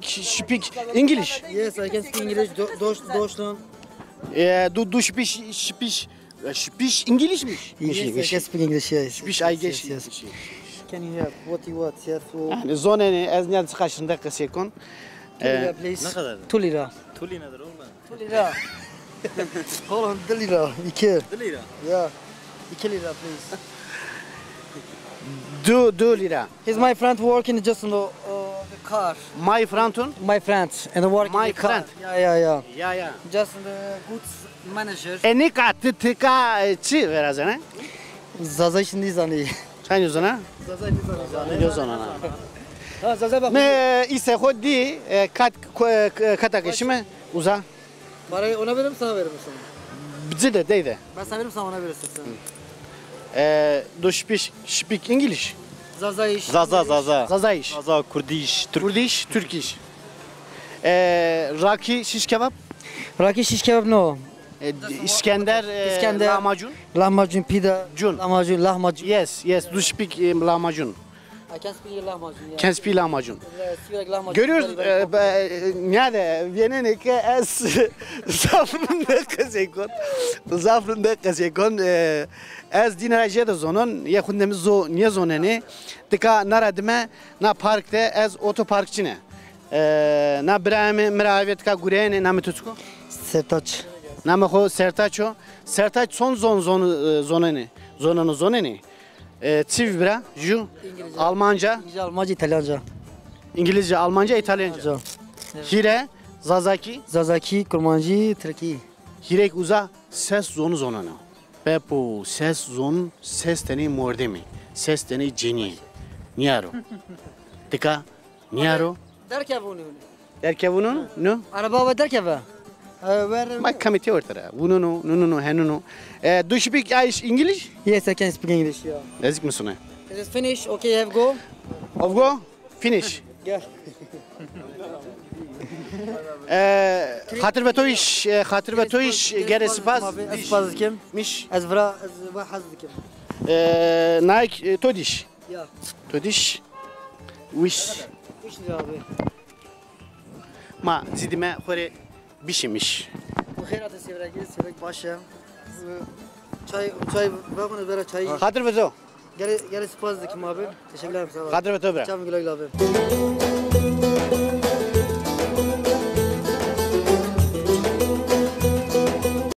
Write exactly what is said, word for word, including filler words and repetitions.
Speak English? Yes, I can speak English. Do, do, Deutschland. E, do, do speak, speak, speak English mi? Yes, I can speak English, yes. Speak, I guess. Yes, yes. Can you help? What you want? Yes, so... Yani zonenê, ez nîya çiqa şinde qesey kon. Two lira, please. Ne kadar? Two lira. Two lira nedir oğlum? Two lira. Oğlum, di lira. İki. Di lira? Ya. İki lira, please. Di, di lira. He's my friend working just in the, uh, the car. My friend? My friend. And working in the car. My friend. Yeah, yeah, yeah. Yeah, yeah. Just in the goods manager. E, nika ti tika, e, çi virazenê? Zazayîş nîzanî. Sen nîzana? Zazayîş nîzanî. Nîzana. Ha, Zaza bak. Mi îsê xo dî, e, kat, ko-, e, kata ke şime uza. Parayı ona veririm, sana veririm sonra. Bizi de, dey de. Ben sana veririm, sen ona verirsin sen. E, do speak, speak English? Zazayîş. Zaza, Zaza. Zazayîş. Zaza, Kurdîş, Türk. Kurdîş, Türkîş. E, rakî, şiş kebap? Rakî, şiş kebap no. E, İskender, e, İskender. Lahmacun? Lahmacun, pide. Cun. Lahmacun, lahmacun. Yes, yes, do speak, e, lahmacun? I can speak lahmacun, yeah. Can speak lahmacun. Yeah, speak lahmacun. Görüyoruz, very, very, e, complicated. Be-, e, nerede? Vienene ke ez zaf rinde qesey kon. Zaf rinde qesey kon. E, ez dîna ra jêde zonon. Yê xunde mi zo-, nêzonenê. Tika na ra dime, na park de ez otoparkçî ne. E, na birayê mi, mi ra avê tika gureyêne, namê to çik o? Sertaç. Namê xo Sertaç o. Sertaç çond zon, zon, e, zonenê? Zoneno, zonenê? E, çi vî bira? Ju? İngilizce. Almanca? İngilizce, Almanca, İtalyanca. İngilizce, Almanca, İtalyanca. İtalyanca. Evet. Hîre, Zazakî? Zazakî, Kurmancî, Tirkî. Hîrêk uza ses zonu zoneno. Pepo, ses zon, ses tenê mordemî, ses tenê cenîyê. Nîyaro. Tika, nîyaro. Derkevûn. Derkevûn, no? Araba ve derkeve. E, ver. Ma kamî têwerte ra. Vûnûno, nûnûno, henûno. E, do you speak English? Yes, I can speak English, yeah. Ezik mi sune? Is it finish? Okay, have go. Of go? Finish. Gel. E, xatir ve to îş, e, xatir ve to îş, gere spas. Ez spas dikim. Miş. Ez vira, ez va hez dikim. E, naik, e, to dîş. Ya. To dîş. Wiş. Üç lira abi. Ma zî dime xo rê bişîmiş. Bu xêr hate Sêvrek, Sêvrek baş e. Çay, çay, ver bana, ver çay. Xatir ve to. Gere, gere spas dikim abi. Teşekkürler, sağ ol. Xatir ve to bira. Çam güle güle abi.